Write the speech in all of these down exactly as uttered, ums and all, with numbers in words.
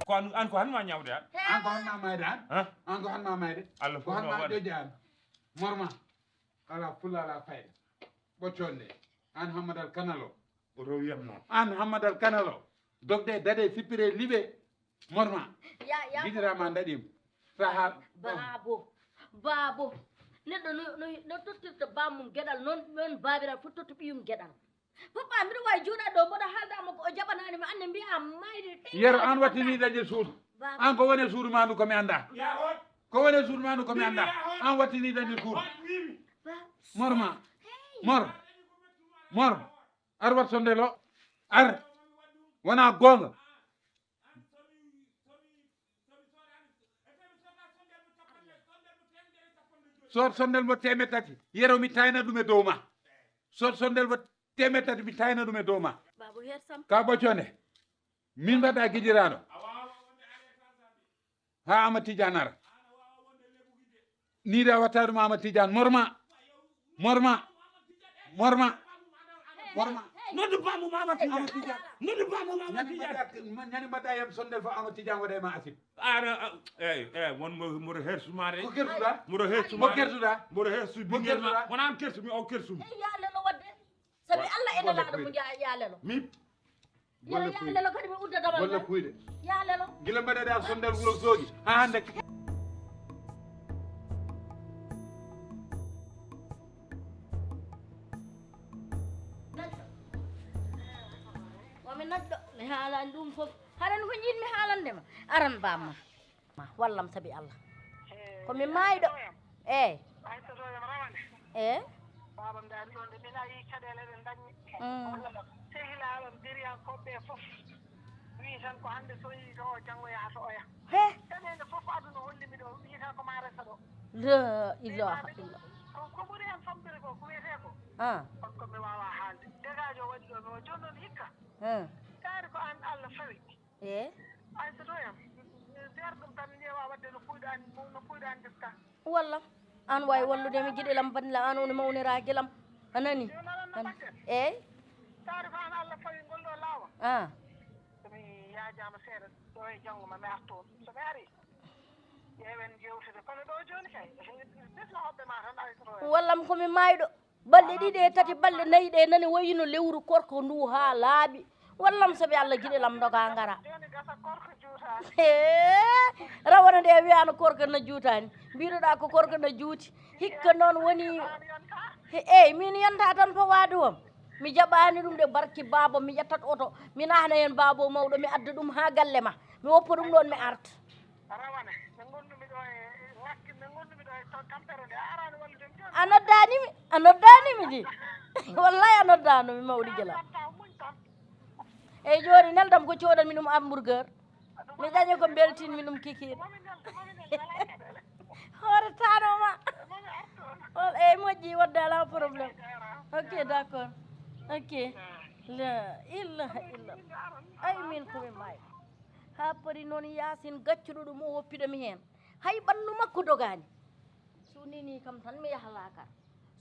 Ko an, an ko han ma ñawde an. An ko han ma mayde an. Hah? An ko han ma mayde. Allah Ko fof han no ma waɗa. ƴoƴa an. Morma. Ala fulla ala fayda. Ɓocconde. An Hammadal Kanalo. O rewiyam noon. An Hammadal Kanalo. Dogde dade sippire liɓe. Morma. Ya ya. Gidira ma daɗim. Saha. Baabo. Baabo. Neɗɗo no no no tottirta bammum geɗal noon noon baabiraɗo fof totta ɓiyum geɗal. Papa mbiɗo wawi jooɗaɗo ɗo mboɗo haalda mo ko o jaɓanani mi anne mbiya mayde. Yero an wattini dañde suudu. An ko woni e suudu ma ndu ko mi anda. Ko woni e suudu ma ndu ko mi anda. An wattini dañde suudu. Morma. Mor. Mor. Ar wat sondelo. Ar. Wona gonga. Sot sondel mo temed tati. Yero mi tayna ɗum e dow ma. Sot sondel mo temed tati mi tayna ɗum e dow ma. Baabo hersam. Ka ɓocconde. Min mbaɗa gijiraɗo. Ha Ama Tidiane ara. Ni da watta ɗum Ama Tidiane. Morma. Morma. Morma. Morma. Noddu bamum Ama Tidiane. Noddu bamum Ama Ñani Tidiane. mbaɗa ñani mbaɗa yam sondel fo Ama Tidiane waɗa e ma asib. Ara, eh, eh, won mo mo hersumaare. Ko kersuɗa? Mo hersu Mo kersuɗa? Mo hersu Mo bingel ma. kersuɗa? Wona am kersu mi o kersu mi. Yalelo wadde. Sabi Allah e nelaɗo mo yaa yalelo. Mi Yalelo kadi mi udda damal. Golle kuyɗe. Yalelo. Gila mbaɗaɗa sondel wuro sogi. Ha hande. Wami naddo mi haalani ɗum fof. Haɗan ko jiɗmi haalande ma. Aran bamma. Ma wallam sabi Allah. Ko mi maayɗo. Eey. Ay sotoyam rawane. Eey. Babam daari ɗon de min ayi caɗeele ɗen dañmi. Mm. Sehilaalam diriyankooɓe ɓe fof wii tan ko hannde so yii to o janngo yaha to oya. He. Caɗeele fof aduna holli mi ɗo wii tan ko ma resa ɗo. La ilaha illallah. Ko ko ɓuri en famɗude ko ko wiyetee ko. Ah. On ko mi waawaa haalde. Dégage o waɗi ɗo mi o jooni noon hikka. Ah. Taari ko aan Allah fawi. Eey. Ay sotoyam. Seer ɗum tan mi ƴeewa waɗde no puuyɗo aan no puuyɗo aan difta. Walla an wawi wallude mi giɗelam bandilam an woni mawnira gilam a nani. An- eey. Taari ko an Allah fawi ngol ɗo laawol. Ah. Somi yaajaama seeɗa ɗo e janngo ma mi artoon. So mi arii ƴeewen jewtude kono ɗo jooni kay bisma hoɓɓe ma tan ay sotoyam. Wallam komi maayɗo. Balɗe ɗiɗi e tati balɗe nayi ɗe nani wayino lewru korko ndu haa laaɓi. Wallam sabi Allah giɗelam doga ngara. Rawane nde wiyano korka na juutani mbiɗoɗa ko korka na juuti. Hikka noon woni. Eyyi min yonta tan fawade wam. Mi jaɓani ɗum de barki baba mi ƴettat oto mi nahna hen babo mawɗo mi adda ɗum ha galle ma. Mi woppa ɗum ɗon mi arta. Rawane ɓe gondumi ɗo e ŋakki ɓe gondumi ɗo e tampere nde a arani wallude mi joni. A noddanimi a noddanimi de. Wallahi a noddanumi mawɗi gila. Eyyi joni neldam ko codanmi ɗum hamburger. Mi dañi ko beltinmi ɗum kikiɗe. Hoore tanoma. Hol eyyi moƴƴi wadde ala problème. Ok d'accord. Ok. La ilaha illallah. Ay min komi mayi. Ha paari noon yasin gaccuɗo ɗum o woppiɗo mi heen. Hay ɓannu makko dogaani. So nini kam tan mi yaha laakar.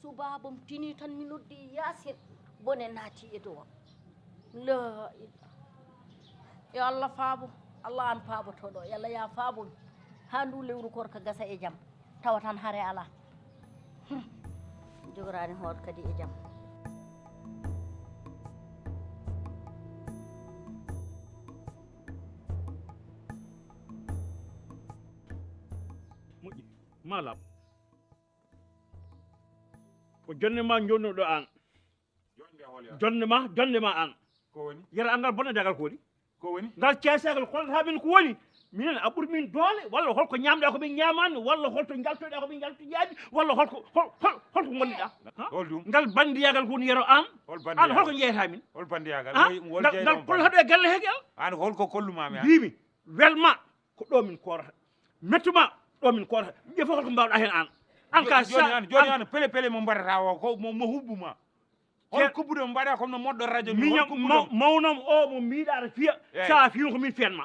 So baabam tini tan mi noddi yasin. Bone naati e dow am. La ilaha. Yo Allah faabo. Allah an faabotoɗo yo Allah ya faabo mi. Ha ndu lewru korka gasa e jam. Tawa tan hare ala. Jogorani hoore kadi e jam. Moƴƴi ma laaɓ. Ko jonde ma jonnuɗo an. Jonde hol ya. Jonde ma jonde ma an. Ko woni? Yara angal bonnedagal ko woni. Ko woni? Ngal ceesagal kolata min ko woni. Minen a ɓuri min doole walla holko ñamɗa ko min ñamani walla holto jaltoɗa ko min jaltoyaani walla holko hol hol holko gonɗiɗa. Ha? Hol ɗum? Ngal bandiyagal ko woni yero an. Hol An holko bandiyagal? Jeyata min. Hol bandiyagal? Ha? Woy- wol Ngal jeyɗo ngal on kolata bandiyagal? Ɗo e galle heegal. An holko kolluma mi an? Mbimi welma ko ɗo min korata mettuma ɗo min korata ɓe fof ko mbawɗa hen an an ka Joni an joni an pele pele mo mbaɗata o ko mo mo hubbuma. Hol kubbude mo mbaɗa comme no moɗɗo radio ni hol miñam kubbude mo? Mawnam o mo mbiɗa aɗa fiya Eyyi. Sa fiyum ko min fiyanma.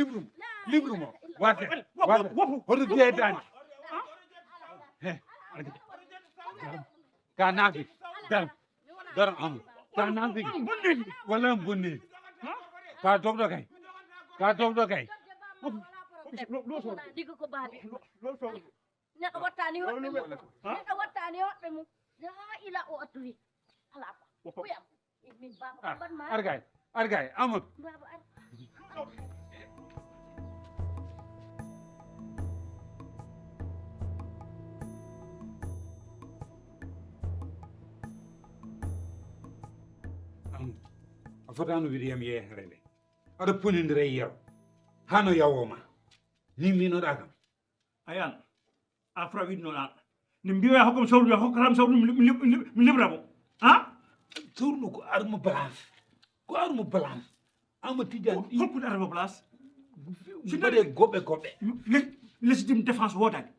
Libre mo. Libre mo. Wate. Wate. Hoto jeedani. He. Ka nafi. Dal. Dara am. Ka nafi. Wala bonni. Ka dogdo kay. Ka dogdo kay. Diga ko baabi. Neɗɗo wattani hoɗɓe mum. Neɗɗo wattani hoɗɓe mum. La ila o atturi. Ala ko. Kuyam. Min baba ko ban ma. Argay. Argay. Amadou. Baba ar. A fotaano wiide yam yeehere nde aɗa ponindira e yero hano yawoma ni mbinoɗa kam. Ayan, a fura wiɗnoɗa nde mbiyoya hokkam sawru a hokkatam sawru mi libramo. Ha? Sawruno ko arma balance. Ko arma balance. Ama tidiane ɗi Hokkude arma balance. Mbaɗe goɓe goɓe. Légitime défense woodani.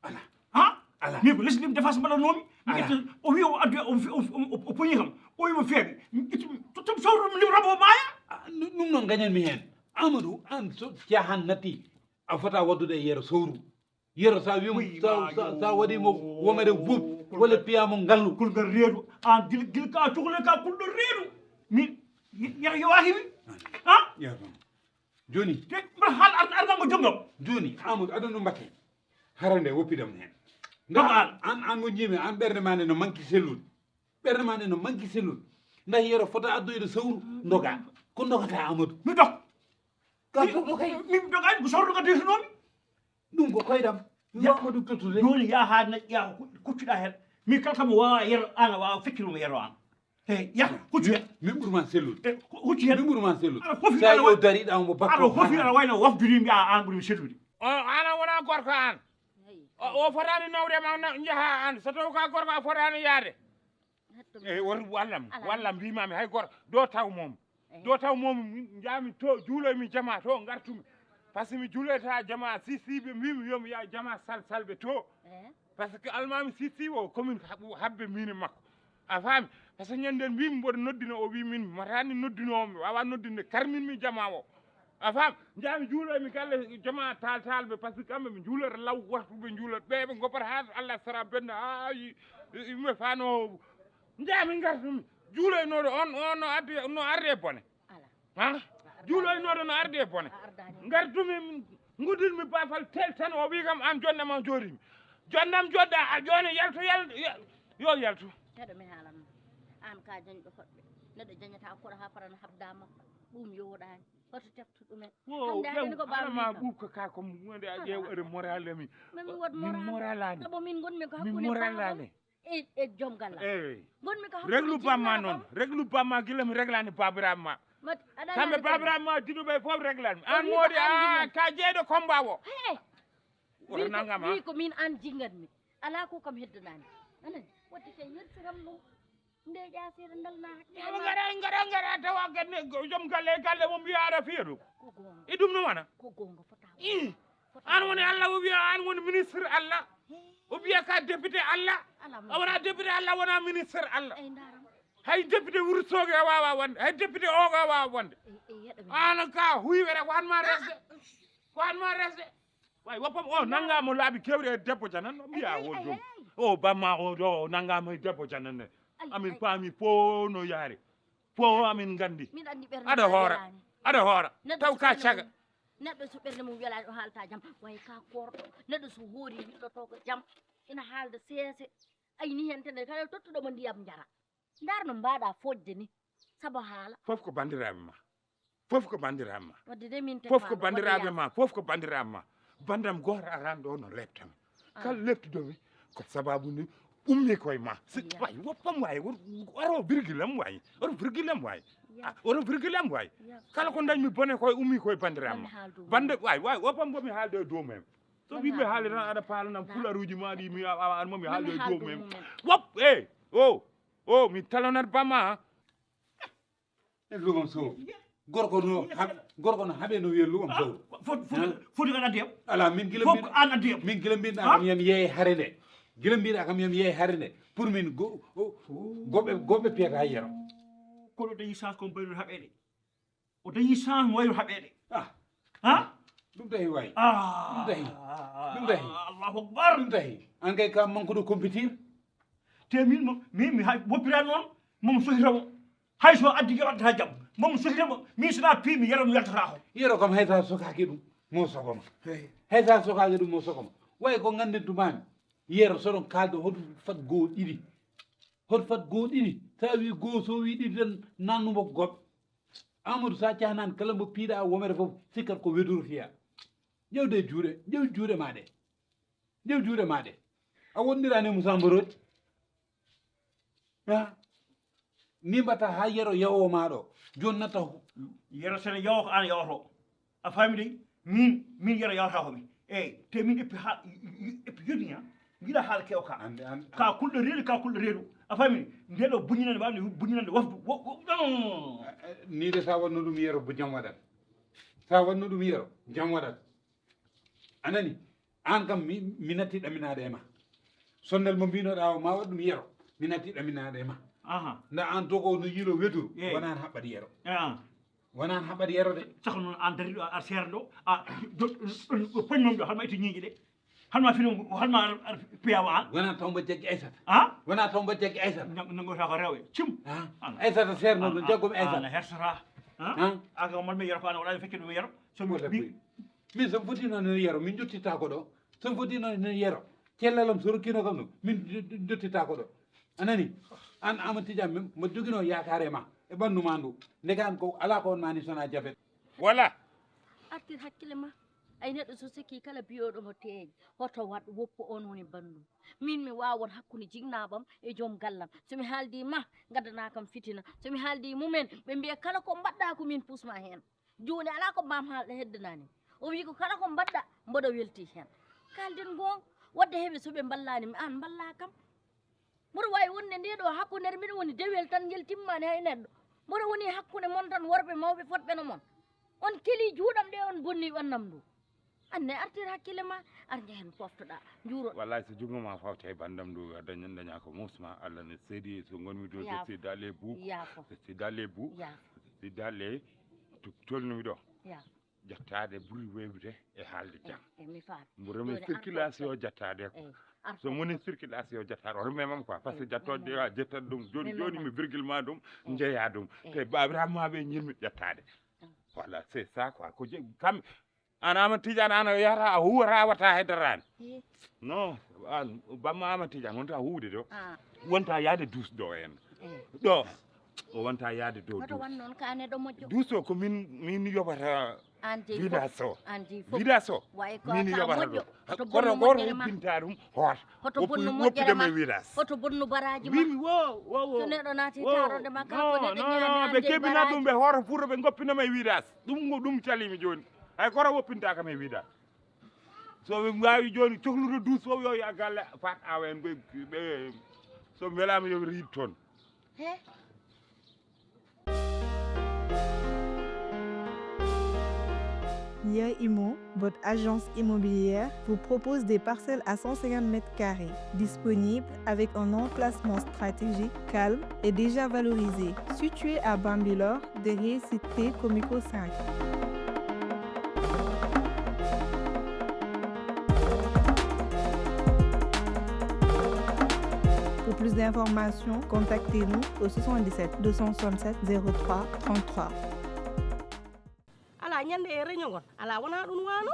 Ala. Ha? Ala. Min ko légitime défense mbaɗanoomi. Mi ƴetta o wi o addu o poñi kam. O wi mo feeɓi. Mi ƴetti mi tottam sawru mi libramo o maaya. Ɗum noon gañanmi heen. Amadou an so jahan natti a fota waddude e yeero sowru. Yero sa wima sa waɗimo womere bub walla piyamo ngallu. Kulgal reedu an gil gil ka cukle ka kulɗo reedu. Min yero yo wahiwi. Ha? Joni. Mbaɗa hal arnango jongam. Joni Amadou aɗa no mbatte. Hara nde woppidam heen. Nda an an mo jiimi an ɓernde ma nde no manki sellude. Ɓernde ma nde no manki sellude. Nda yero fota addoyde sawru doga. Ko dogata Amadou. Mi dog. Ka dogɗo kay. Min dogani ko sawru doga desnomi. Ɗum ko koydam. Yawma ɗum tottude. Joni yaha ha naƴƴa ko kuccuɗa hen. Min kala kamo wawa yero an a wawa feccirmo yero an. Eyi yah huccu hen. Min ɓurma sellude. Huccu hen. Min ɓurma sellude. Sa yo dariɗa omo bakko. Aɗa hofi aɗa wayno wafduri mbiya an ɓurmi sellude. O ana wona gorko an. O fotani nawde ma jaha an so taw ka gorko a fotani yaade. Eyi won wallam wallam mbimami hay goto do taw mom. Do taw mom jami to juuloymi jama to gartumi. Par ce que mi juuloyta jama si siɓe mbimi yomi ya jama sal salɓe to. Par ce que almami si si o komin habbe mine makko. A faami? Par ce que ñande mbimi mboɗo noddina o wi min matani noddinowo mi wawa noddinde karminmi jama o. A faami? Jami juuloymi galle jama tal talɓe par ce que kamɓe ɓe juulata law goto ɓe juulata ɓe ɓe goppata ha Allah sara benda ha yimɓe fano. Jami gartumi juuloynoɗo on on no addi no arde bone. Ha? Juuloynoɗo no ardi e bone. Ngartumi ngudinmi bafal tel tan o wi kam an jonnam an jooɗimi. Jonnam joɗɗa a joni yalto yal yo yalto. Heɗo mi haalanma an ka jañɗo hoɗɓe neɗɗo jañata koɗo ha parana habdama ɗum yowoɗani hoto teftu ɗumen. Wo Kamɗa hino ko bawmi ma kam. Ɓuuɓka ka ko wonde a ƴeew ere morale mi. Mami wod Min moral. Moralani. Sabo min gonmi ko Min hakkude moralani. E e joom galla. Eyi. Gonmi ko hakkude Reglu bamma noon. Reglu bamma gila mi reglani babiraɓe ma. Kamɓe babiraɓe ma diɗuɓe fof reglani. An moodi a ka jeeɗo combat o. He. Oto nangam ha. Wi ko min an jingatmi. Ala ko kam heddanani. Anani. Watti kay yersiram ɗum. Nde ƴaasere ndal na hakke. Ngara ngara ngara tawa ganne joom galle galle mo mbiya ara fiya ɗum. E ɗum no wona. Ko gonga fota. An woni Allah o wiya an woni ministre Allah. O wiya ka député Allah. A wona député Allah wona ministre Allah. Hay député wurtooge a wawa wonde hay député oga a wawa wonde. An ka huywere ko an ma resde. Ko an ma resde. Way, woppam o nangaama laabi kewɗi e debbo janan, o mbiya o ɗum. O bamma o ɗo, o nangaama e debbo janan ne. Amin paami fof no yaari. Fof amin nganndi. Aɗa hoora. Aɗa hoora. Taw ka caga. Neɗɗo so ɓernde mum welaani, o haalta jam. Way ka korɗo. Neɗɗo so hoori, wiɗɗoto ko jam. Ina haalda seese. Ayni heen tene kala tottuɗo mo ndiyam njara. Ndar no mbaɗa fodde ni. Sabo haala. Fof ko banndiraaɓe ma. Fof ko banndiraaɓe ma. Wadde de min te Fof ko banndiraaɓe ma. Fof ko banndiraaɓe ma. Banndam gooto arani ɗo no leptam. Kala leptuɗo mi ko sababu ni ummi koye ma. Si way, woppam way, wor-, oro virgule am way. Oro virgule am way. Ah, oro virgule am way. Kala ko dañmi bone koye ummi koye banndiraaɓe ma. Bannde way, way, woppam mbomi haalde e dow mem. So yimɓe haali tan aɗa paalanam pularuuji ma ɗi mi a- a- an momi haalde e dow mem. Wop, eh, o, o, mi talonat bamma. E luɓam sow. Gorko no haɓ- gorko no haɓe no wiya luɓam sow. Foti foti foti kan addi yam. Ala min gila fof mbiɗa ko an addi yam. Min gila mbiɗa kam yam yeey hare nde. Gila mbiɗa kam yam yeey hare nde. Pour min go- o- goɓɓe goɓɓe piyata yero. Kono dañi chance kon bayrude haɓeede. O dañi chance mo wayru haɓeede. Ah. Ha? Ɗum tahi wayi. Ah. Ɗum tahi. Ɗum tahi. Allahu akbar. Ɗum tahi. An kay ka manque de compétir. Te min mo min mi hay woppira noon momo sohira mo. Hay so addi yo adda jam momo sohira mo min sona pi mi yero mi yaltata ko. Yero kam hay sa sokaki ɗum mo sokoma. Hay sa sokaki ɗum mo sokoma. Way ko nganden tumami. Yero soɗon kaldo hoto fat goo ɗiɗi. Hoto fat goo ɗiɗi. Sa wi goo so wi ɗiɗi tan nannumo goɓɓe. Amadou sa cahnani kala mbo piiɗa womere fof sikkat ko weduru fiya. Ƴewde juuɗe ƴew juuɗe ma ɗe. Ƴew juuɗe ma ɗe. A wondirani mo samboroji. Ha? Ni mbatta ha yero yawo ma ɗo. Joni natta. Yero sene yawo ko an yawoto. A faami de? Min min yero yawata ko mi. Eyyi te min eppi ha eppi yoni ha. Gila haala kew ka. Ande an ka kulɗo reedu ka kulɗo reedu. A faami? Nde ɗo buñinande ba nde buñinande wafdu. Wo- wo- non. Ni de sa wanno ɗum yero bo jam waɗat. Sa wanno ɗum yero jam waɗat. A nani? An kam mi mi natti ɗaminaade e ma. Sondel mo mbinoɗa o ma waɗ ɗum yero. Mi natti ɗaminaade e ma. Aha. Nda an togo no yilo wetu. Wonaan haɓɓat yero. Ah. Wonaan haɓat yero de. Saka noon an dariɗo a seera ɗo a ɗo poñmam ɗo halma itti ñiiƴe ɗe. Halma fino halma piyawa an. Wonaan taw mbo jaggi aysata. A wonaa taw mbo jaggi aysata. Nangota ko rewɓe cim. Aysata seerno ɗo jaggomi aysata. Hersata. Aka malmi yero ko an waɗani fekke ɗum yero. Somi min somi fotino no yero min jottitako ɗo. Somi fotino no yero cellalam so rokkino kam ɗum min jottitako ɗo. A nani? An Amadou Tidiane, min mboɗo jogino yaakaare ma e ɓanndu ma ndu. Ndeke an ko alaa ko won ma ni sona jabet. Voilà. Artir hakkille ma. Ay neɗɗo so sikki kala biyoɗo mo teeƴi hoto waɗ woppo on woni banndum. Min mi waawon hakkunde jignaɓam e joom gallam. So mi haaldi ma, ngaddana kam fitina. So mi haaldi mumen, ɓe mbiya kala ko mbaɗɗa ko min pusma heen. Jooni alaa ko Maam Haalɗo heddanani. O wii ko kala ko mbaɗɗa mboɗo weltii heen. Kaalden goonga, waɗde heɓe so ɓe mballaani mi aan mballaa kam. Mboɗo waawi wonde ndee ɗoo hakkunde mbiɗo woni dewel tan ngel timmaani hay neɗɗo. Mboɗo woni hakkunde mon tan worɓe mawɓe fotɓe no mon. On kelii juuɗam ɗe on bonni ɓannam ndu. Anne artir hakkille ma, ar njehen poftoɗaa, njuuroɗaa. Wallaay so junngo ma fawta e banndam ndu a dañan dañaa ko muusma Allah ne seedi so ngonmi ɗo je suis dans les bouts. Je suis dans les bouts. Je suis dans les tolnumi ɗo. Jattaade ɓuri weeɓude e haalde jam. Mbo remi circulation jattaade ko so moni circulation jattaade oto memam quoi parce que jattoɗe a jettat ɗum joni joni mi virgule ma ɗum njeeya ɗum te babiraɓe ma ɓe ñinmi ƴettaade. Voilà c'est ça quoi ko kam. An Amadou Tidiane an a yahata a huwata watta hay darani. Non, an bamma Amadou Tidiane wonta huwde ɗo. Wonta yaade duus ɗo en ɗo. O wonta yaade dow duus. Duus o ko min min yoɓata. Vidas o. Vidas o min yoɓata ɗo. Koto goto hubbinta ɗum hoota. Hoto bonnu moƴƴere ma. Hoto bonnu baraji ma. Wimi wo wo wo. So neɗɗo naati taronde ma ka ko neɗɗo ñaami ɓe kebina ɗum ɓe hoota fuuta ɓe goppinama e vidas. Ɗum ɗum calimi joni. Hay koro woppinta kam e wiida. So ɓe mbaawi jooni cohlude duus fof yo ya galle fat awa en ɓe ɓe so mbelaama yo riid toon. Nia Imo, votre agence immobilière, vous propose des parcelles à cent cinquante mètres carrés, disponibles avec un emplacement stratégique, calme et déjà valorisé. Situé à Bambilor, derrière Cité Comico cinq. Plus d'informations, contactez-nous au soixante-dix-sept deux cent soixante-sept zéro trois trente-trois. Ala ñande e reño ngon, ala wona ɗum wano.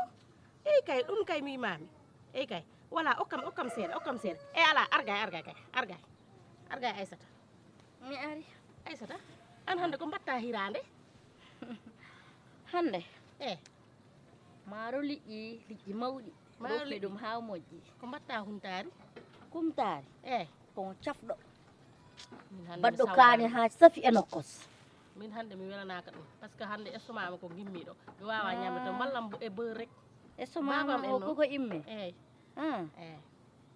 Ey kay, ɗum kay mi mami. Ey kay, wala okkam, okkam seeɗa, okkam seeɗa. E ala, argay, argay kay, argay. Argay Aysata. Mi ari. Aysata, an hande ko mbatta hirande? Hande? E. Maaro liƴƴi, liƴƴi mawɗi. Maaro Rokki liƴƴi. Ɗum haa moƴƴi. Ko mbatta huntari? Kumtari? E. Ko cafɗo. Min hande mi Baɗɗo sawraama. Kaani haa safi e nokkos. Min hande mi welanaka ɗum. Parce que hande estomac am ko gimmiɗo. Mi wawa ñamde to mballam e beurre rek. Estomac Babam ma en o noon. Koko imme? Eey. Ah. Eey.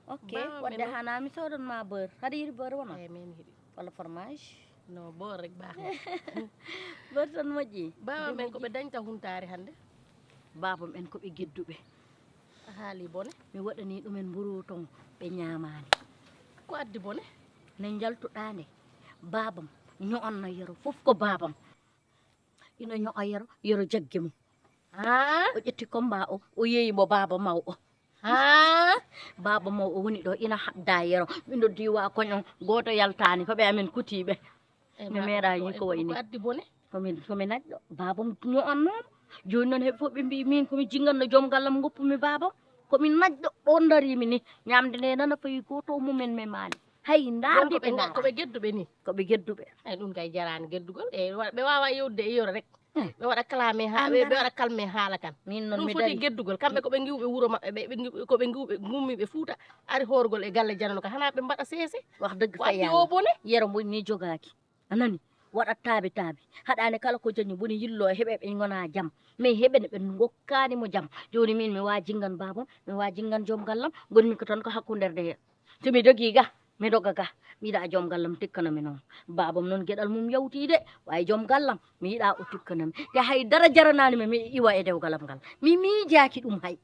Ok, Babam en wadde noon. Hana mi sawdan ma beurre. Haɗa yiɗi beurre wona? Eey, min yiɗi. Walla fromage? No, beurre rek baax na. Beurre tan moƴƴi. Babam en ko ɓe dañta huntari hande? Babam en ko ɓe gedduɓe. A haali bone. Mi waɗani ɗumen mburu ton ɓe ñaamaani. Ko addi bone? Ne njaltuɗaa nde? Babam ño'anno yero fof ko babam. Ina ño'a yero, yero jaggi mo. Haa? O ƴetti komba o, o yeeyi mo baaba maw o. Haa? Baaba maw o woni ɗo, ina haɗda yero. Min ɗo diwa koñon, gooto yaltaani, ko ɓe amen kutiiɓe. E Mi ma meeɗa ko, yi ko ko, wayi ni. Ko addi bone? Ko min, ko mi naƴɗo. Baabam ño'annooma. Jooni noon heɓe fof ɓe mbii min ko mi jinganno joom gallam ngoppumi baabam. Ko mi naƴɗo ɗo darimi ni. Ñamde nde nana fayi gooto o mumen memaani. Hay ndaarde Won ko ɓe ɓe nga-, ndaara. Ko ɓe gedduɓe ni. Ko ɓe gedduɓe. Ay, ɗum kay jaraani geddugol. E, wa-, ɓe wawa yewde e yoro rek. Hmm. Ɓe waɗa clamé ha-, An ɓe, ɓe dara. Waɗa calmé haala kan. Min noon Ɗum mi foti dari. Geddugol. Kamɓe ko ɓe ngiwɓe wuro maɓɓe, ɓe, ɓe ngiw-, ko ɓe ngiwɓe gummiɓe Fuuta, ari horgol e galle janano ka. Hana ɓe mbaɗa seese? Wax dëgg Ko fa addi Yàlla. O bone? Yero mbo ni jogaaki. A nani? Waɗat taabi taabi. Haɗaani kala ko jañi boni yillo e heɓe ɓe ngona jam. Mais heɓe ne ɓe ngokkaani mo jam. Jooni min mi waa jingan baabam, mi waa jingan joom gallam, gonmi ko tan ko hakkunde nde heen. So mi dogii ga, mi doga ga. Mi yiɗaa joom gallam tikkana mi noon. Baabam noon geɗal mum yawtii de, waaye joom gallam mi yiɗaa o tikkana mi. Te hay dara jaranaani mi, mi iwa e dewgalam ngal. Mi miijaaki ɗum hay.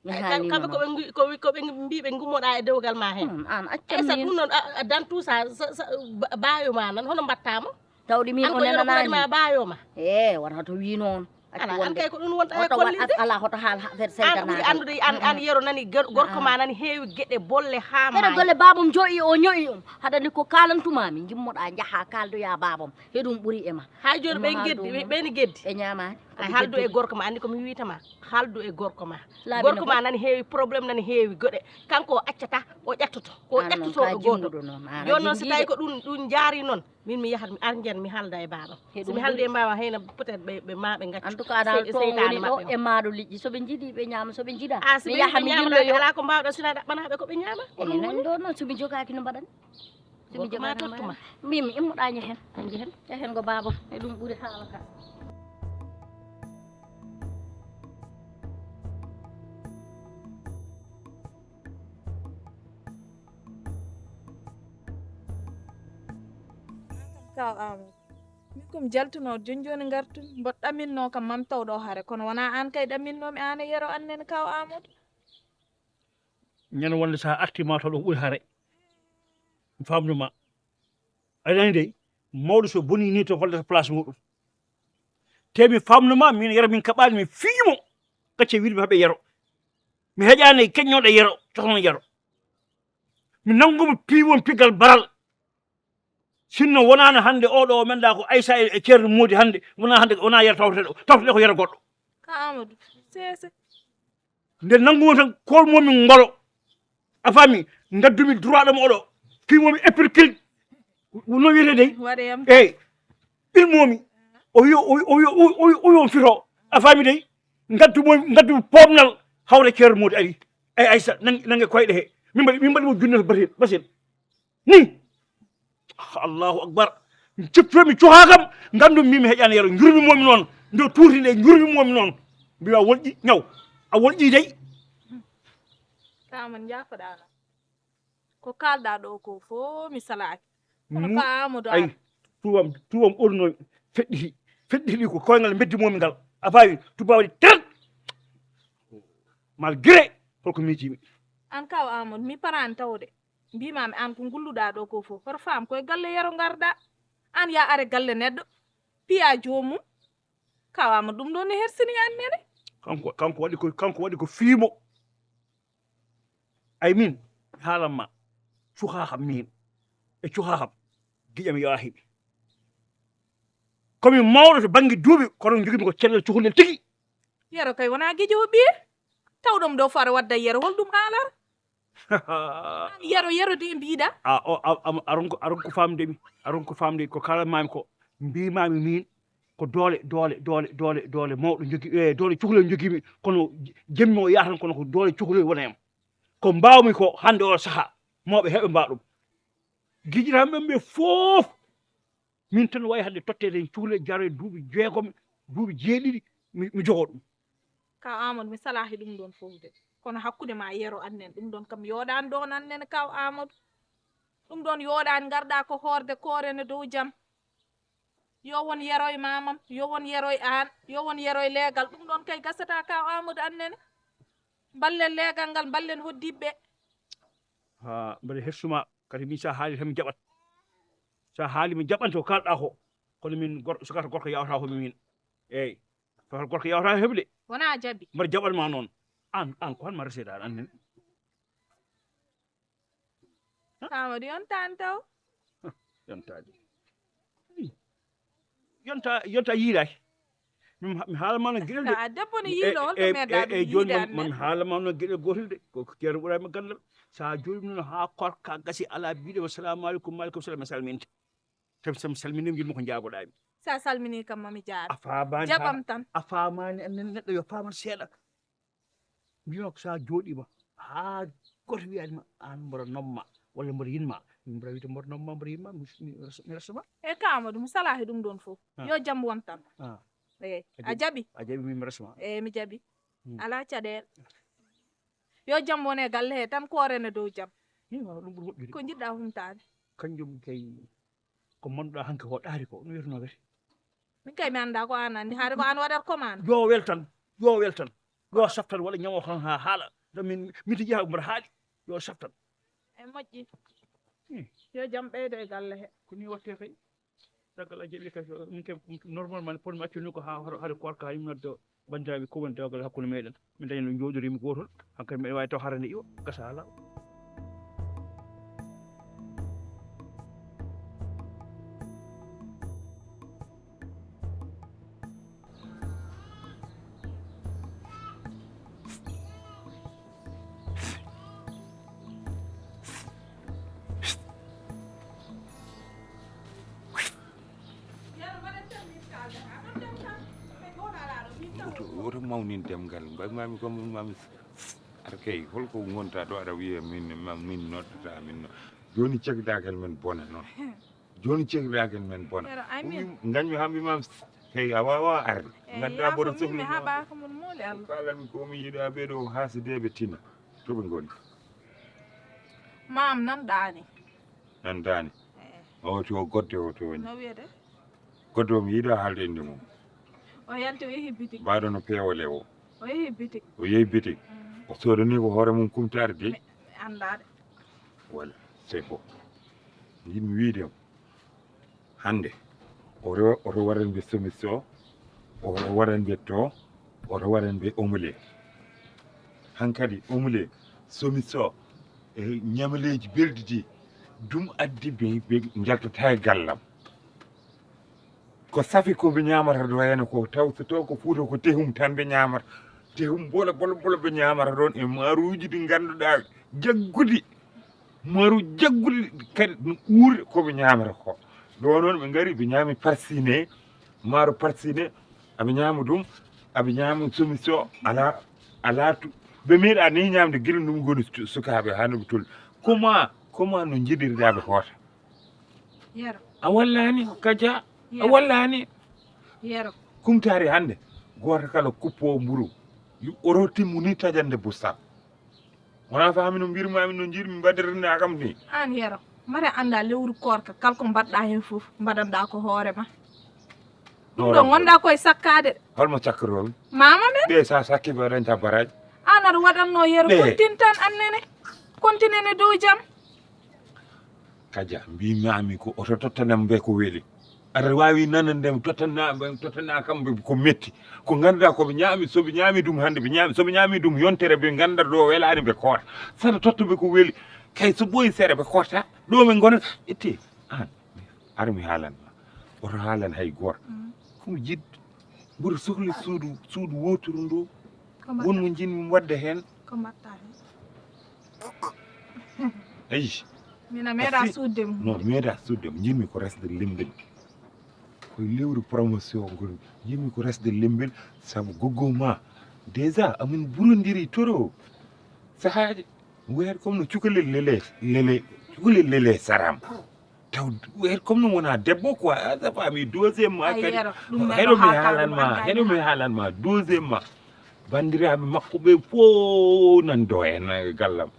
Mi Ay, kam-, haalniima kamɓe ko noon. Ɓe ngi-, ko wi-, ko ɓe mbi ɓe ngummoɗaa e dewgal ma heen. Hmm, aan accam Ay, sa min. Ɗum noon, a, a, dans tout ça, sa, sa, ba-, baayo ma nan, hono mbaɗtaa mo? Tawde min An o ko yero ko nananaani. Waɗi ma baayo ma. E, wata to wi noon. Accu Ala, an wonde. Kay ko ɗum wonta e Hoto waɗ-, kollirde. Ala hoto haal ha-, affaire An ko ɓuri seytanaaji. Anndude, an, an Ah. Yero nani ger-, gorko Ah. Ma nani heewi geɗe bolle haa Kere maayi. Golle baabam jo'i o ño'i um. Haɗani ko kaalantuma mi, ngimmoɗaa njaha kaaldoya baabam. He ɗum ɓuri e ma. Hay jooni Ɗum ɓe haal geddi, ɗum ɓe, noon. Ɓe ni geddi. Ɓe ñaamaani. Ko Ay, ɓe haaldu e gedduɓe. Gorko ma, anndi ko mi wiyta ma. Haaldu e gorko ma. Laabi Gorko no ma ɓe- nani heewi problème, nani heewi goɗe. Kanko o accata, o ƴattoto. Ko Aan noon ƴattoto ka o gooto. Jinnguɗo noon. Aan a Jooni noon so jinngii tawi de. Ko ɗum, ɗum jaari noon, min mi yahat, mi arjen, mi haalda e baaba. He So ɗum mi haaldi e ɓuri. Baaba, heyna peut-être ɓe, ɓe ma ɓe ngaccu. En tout cas, dal Sey-, toon seytaane woni ɗo maɓɓe. E maaɗo liƴƴi. So ɓe njiɗi ɓe ñaama, so ɓe njiɗaa. Ah, si mi ɓe yaha mi ñaama, yilloyo. Alaa ko mbaawɗa sina ɗaɓɓanaaɓe ko ɓe ñaama. Ko Eyi, ɗum nan woni. Ɗo noon, so mi jogaaki no mbaɗan? So mi Gorko ma jogaaki no tottuma. Mbaɗan? Mbimi, immoɗaa njehen. Njehen. Njehen ko baaba. E ɗum ɓuri haala ka. Kaw Amadou. Min ko mi jaltunoo jooni jooni ngartumi. Mboɗo ɗaminnoo kam maa mi taw ɗo hare, kono wonaa aan kay ɗaminnoomi, aan e Yero aan nene, Kaw Amadou. Ñande wonde so a artii ma taw ɗo ko ɓuri hare. Mi faamnu ma. A nani dey, mawɗo so bonii nii to hollata place muɗum. Te mi faamnu ma, min Yero min kaɓaani, mi fii mo. Gacce wiide mi haɓe Yero. Mi heƴaani e keññooɗo Yero, cohno Yero. Mi nanngu mo piiwon pigal baral. Sinno wonaano hannde oo ɗoo o men ɗaa ko Aysa e, e Ceerno Moodi hannde, wonaa hannde, wonaa Yero tawtoreeɗo, tawtoreeɗo ko Yero goɗɗo. Ka Amadou, sese. Nde nanngu won tan kool moo min ngolo. A faami? Ngaddumi droit ɗo mo oɗo. Fii moo mi épercule. No wiyetee dey? Waɗe yam. Eey. Ɓil moo mi. O wiyo, o wiyo, o wiyo, o wiyo, o wiyo on firo. A faami dey? Ngaddu moo mi, ngaddu mi poomnal. Hawre Ceerno Moodi ari. Ay, Aysa, nang-, nange koyɗe he. Min mbaɗi, min mbaɗi mo junne basin, basin. Ni. Allahu akbar. Mi cippi mi cuhaa kam. Nganndu mi, mi heƴaani Yero. Njurmi moo mi noon. Nde o tuurti nde, njurmi moo mi noon. Mbiya wolƴi, ñaw. A wolƴi dey. Ka man njaafoɗaa lan. Ko kaalɗaa ɗoo ko fof mi salaaki. Kono Mu-, Ka Amadou ay, Aan. Tuubam, tuubam ɓornoomi, feɗɗiti. Feɗɗiti ko koyngal mbeddi moo mi ngal. A faami? Tuubaa waɗi teret. Malgré holko miijiimi. Aan Kaw Amadou, mi paraani tawde. Mbiimaami aan ko ngulluɗaa ɗoo ko fof. Hoto faam ko e galle Yero ngarɗaa. Aan yaa are galle neɗɗo. Piyaa joomum. Kaw Amadou, ɗum ɗoo ne hersini aan nene. Kanko, kanko waɗi ko, kanko waɗi ko fii mo. Ay min, mi haalan ma. Cuhaa kam min. e cuhaa kam. Giƴam yo a heɓi. Komi mawɗo to bannge duuɓi, kono jogimi ko cellal cukalel tigi. Yero kay wona gijo o ɓiye. Taw ɗum ɗo fare wadda yero, hol ɗum haalar? Yero, yero de mbiɗa. A, o, a, a, aron ko, aron ko famde mi. Aron ko famde ko kala mami ko. Mbimami min ko doole, doole, doole, doole, doole mawɗo jogi, e doole cukalel jogimi. Kono jemmi o yahatan kono ko doole cukalel wona em. Ko mbawmi ko hande o saha. Mawɓe heɓe mbaɗum. Giƴitanɓe ɓe fof. Min tan wawi hande tottede hen cukalel jaro e duuɓi jeegom, duuɓi jeeɗiɗi, mi, mi jogo ɗum. Kaw Amadou, mi salahi ɗum ɗon fof de. Kono hakkude ma yero annen, ɗum ɗon kam yoɗani ɗon annen kaw Amadou. Ɗum ɗon yoɗani garɗa ko horde koore ne dow jam. Yo won yero e mamam, yo won yero e an, yo won yero e leegal. Ɗum ɗon kay gasata kaw Amadou annene. Mballen leegal ngal, mballen hoddiɓɓe. Ha, mbaɗa hersuma, kadi min sa haali tan mi jaɓat. Sa haali mi jaɓante ko kalɗa ko. Kono min gor-, sukata gorko yawata ko min. Eyyi. Sukata gorko yawata heɓde. Wona a jaɓi. Mbaɗa jaɓat ma noon. An, an ko han ma resede an, an nen. Amadou yontaani taw. Yontaade. Yonta, yonta yiilaaki. Mi ha-, mi haala ma no geɗel de. A debbo no yiilo, hol ko meeɗa ɗum yiide an nen? Jooni man, man haala ma no geɗel gootel de. Ko, ko Ceerno Ibrahima Gandal. Sa jooɗi noon haa korka gasi ala biɗo, "Assalamu aleykum, wa aleykum salam," mi salminte. Tawi so mi salmini, mi wiɗma ko njaaboɗaa mi. Sa salmini kam, mami jaab. A faamaani. Jaɓam tan. A faamaani, an nen neɗɗo yo faaman seeɗa. Mbiyma ko sa jooɗiima haa gooto wiyaani ma, aan mboɗo nomma, walla mboɗo yiɗma. Min mboɗo wiide mboɗo nomma, mboɗo yiɗma, mi, mi, mi resuma. E ka Amadou, mi salaahi ɗum ɗoon fof. Ah. Yo jam won tan. Ah. Eey. A jaɓi? A jaɓi, min mi resuma. Eey, mi jaɓi. Hmm. Alaa caɗeele. Yo jam won e galle he tan, koore ne dow jam. Ii, waaw, ɗum ɓuri moƴƴude. Ko njiɗɗaa humtaade? Kanjum kay, ko mannduɗaa hanki ko ɗaari ko, no wiyeteno kadi? Min kay mi anndaa ko aan anndi, haade ko aan waɗata commande. Yo wel tan, yo wel tan. Yo saf tan, walla ñawo tan haa haala. Ɗo min, min to jeyaa mboɗo haali. Yo saf tan. E moƴƴi. Hmm. Yo jam ɓeydo e galle he. Ko nii waɗtee kay. Caggal a jaɓi kay, min kay, normalement, pour mi accu ni ko haa, haa, haa koorka, haa yumnatde banndiraaɓe ko woni dewgal hakkunde meɗen. Min daña no njooɗoriimi gootol, hankadi meɗen waawi taw harande iwa, gasa alaa. Woto, woto mawnin demngal. Mbaɗ mami ko mami. Ar kay, holko ngonta ɗo aɗa wiya min, ma-, min noddata, min no-, jooni cekdaagal men bona noon. Jooni cekdaagal men bona. Yero, ay min. Ngañmi haa mbimam, kay a waawa arde. Eey, ngadda yaafo boto min, sohli mi ma. Haɓaaka mon mooli Allah. Kaalanmi ko mi yiɗa ɓeeɗo haasideeɓe tina. To ɓe ngoni? Maam nan ɗaani. Nan ɗaani. Eey. O to godde o to woni. No wiyete? Goddo mi yiɗa haalde innde mum. O yalti, o yehi bitik. Mbaɗo no peewole o. O yehi bitik. O yehi bitik. Mm. O soodani ko hoore mum kumtaari de. Mi, mi anndaa de. Voilà, c'est bon. Njiɗmi wiide hannde, oto, oto waɗan ɓe somiso, oto waɗan ɓe to, oto waɗan ɓe omule. Hankadi omule, somiso, e ñamaleeji belɗi ɗi, ɗum addi ɓe, ɓe njaltata e gallam. Ko safi ko ɓe ñaamata ɗo heen ko taw so taw ko Fuuta ko tehum tan ɓe ñaamata. Tehum bolo, bolo, bolo ɓe ñaamata ɗoon e maaruuji ɗi ngannduɗaa jagguɗi. Maaru jagguɗi kadi no uurri ko ɓe ñaamata ko. Ɗo noon ɓe ngari ɓe ñaami parsine, maaru parsine, aɓe ñaama ɗum, aɓe ñaama somiso, alaa, alaa tu-, ɓe meeɗaa ni ñaamde gila ɗum ngoni su-, sukaaɓe haa no ɓe tolni. Comment, comment no njiɗirɗaa ɓe hoota? Yero. A wallaani, Kaja? A Yero. Wallaani? Yero. Kumtaari hannde, gooto kala kuppo mburu, oto timmu ni tajande busta. Wona faami no mbirmaami, no njiɗmi mbaɗirde kam ni. Aan Yero, mbaɗa annda lewru koorka, kala ko mbaɗɗa heen fof, mbaɗanɗa ko hoore ma. Ɗum ɗo ngonɗa koye sakkaade. Holmo sakkoroomi? Maama men. Ɓe sa sakki ɓe dañta baraaji. Aan aɗa waɗatno Yero, ɓe. Kontin tan annene. Kontinene dow jam. Kaja, mbimami ko oto tottanam ɓe ko weli. Aɗa waawi nanande mi tottana, tottana kam ɓe ko metti. Ko ngannduɗaa ko ɓe ñaami, so ɓe ñaami ɗum hannde, ɓe ñaami, so ɓe ñaami ɗum yontere, ɓe ngannda ɗo welaani ɓe koota. Saɗa totta ɓe ko weli. Kay so ɓooyi seeɗa ɓe korta. Ɗo min ngonata. Itte. Aan. Ar mi haalan ma. Woto haalan hay gooto. Ko mi jiɗ. Mboɗo sohli suudu, suudu wooturu ndu. Won mo njiɗmi waɗde heen. Ko mbaɗta heen? Ayi. Mina meeɗa suuɗde mo. Non, meeɗa suuɗde mo. Njiɗmi ko resde lembel. Koye lewru promotion ngol. Njiɗmi ko resde lembel sabu goggo ma. Déjà, amin burondiri toro. Sahaaji. Weer comme no cukalel lele, lele, cukalel lele saram. Taw weer comme no wona debbo quoi, a safami deuxième ma kadi. Heno mi haalan ma, heno mi haalan ma deuxième ma. Banndiraaɓe makko ɓe fof nan do en gallam.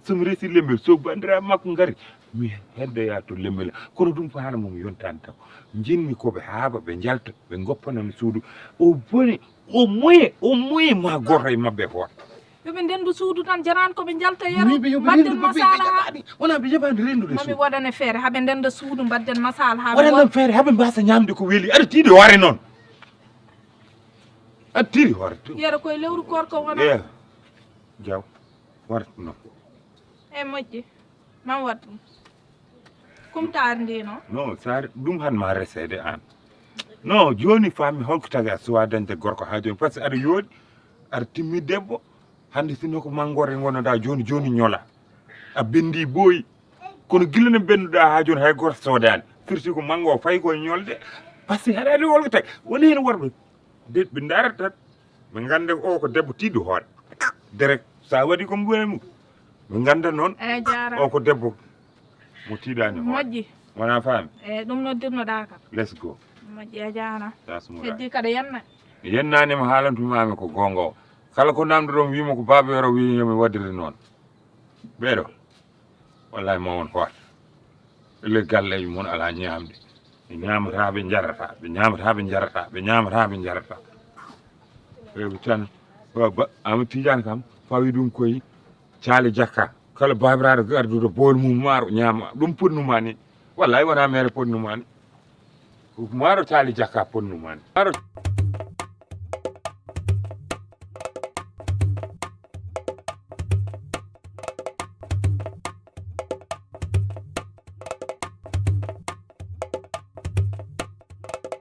So mi resi lembel, so banndiraaɓe makko ngari, mi heddoya to lembel. Kono ɗum ko haala mum yontani taw. Njiɗmi ko ɓe haaɓa, ɓe njalta, ɓe ngoppanam suudu. O boni, o moye, o moye ma goto e maɓɓe hoota. Yo ɓe ndendu suudu tan, jarani ko ɓe njalta yero. Mbaɗden masala ha. Wona ɓe jaɓani rendude suudu. Mami waɗane feere, haɓe ndenda suudu, mbaɗden masala ha. Waɗanen feere, haɓe mbasa ñamde ko weli. Aɗa tiiɗi hoore noon. Aɗa tiiɗi hoore. Yero koye lewru koor ko wona. Eya. Jaw. War noon. E moƴƴi. Man waɗ ɗum. Kumtaari ndi noon. Non, sar ɗum han ma resede aan. Non, jooni faami holko tagi a suwa dañde gorko haa jooni. Parce que aɗa yooɗi, aɗa timmi debbo. Hannde sinno ko manngoore ngonnoɗaa jooni, jooni ñola. A benndi boyi. Kono gila no bennduɗaa haa jooni hay gooto soodaani. Firti ko manngo o fayi ko e ñolde. Parce que haɗa andi holko tagi. Woni heen worɓe. De, ɓe ndaarata tan. Ɓe ngannda o ko debbo tiiɗɗo hoore. Direct. So a waɗi ko mbuuɗe mum. Ɓe ngannda noon. Eyi, jaaraama. O ko debbo mo tiiɗaani hoore. Moƴƴi. Wona faami? Eyi, ɗum noddirnoɗaa kam. Let's go. Moƴƴi, a jaaraama. Heddii kadi yenna. Yennaani mo haalantu maami ko goonga o. Kala ko namdoɗon wiimo ko baaba yoro wiimi yomi waɗirde noon. Ɓeeɗo. Wallahi ma won hoore. Ele galleeji mon alaa ñaamde. Ɓe ñaamata, ɓe njarata, ɓe ñaamata, ɓe njarata, ɓe ñaamata, ɓe njarata. Ɓe tan, ba, ba, Amadou Tidiane kam, fawi ɗum koye Caali Jakka. Kala baabiraaɗo garduɗo bool mum maaro ñaama. Ɗum potnuma ni. Wallahi wona mere potnuma ni. Ko maaro Caali Jakka potnuma ni. Maaro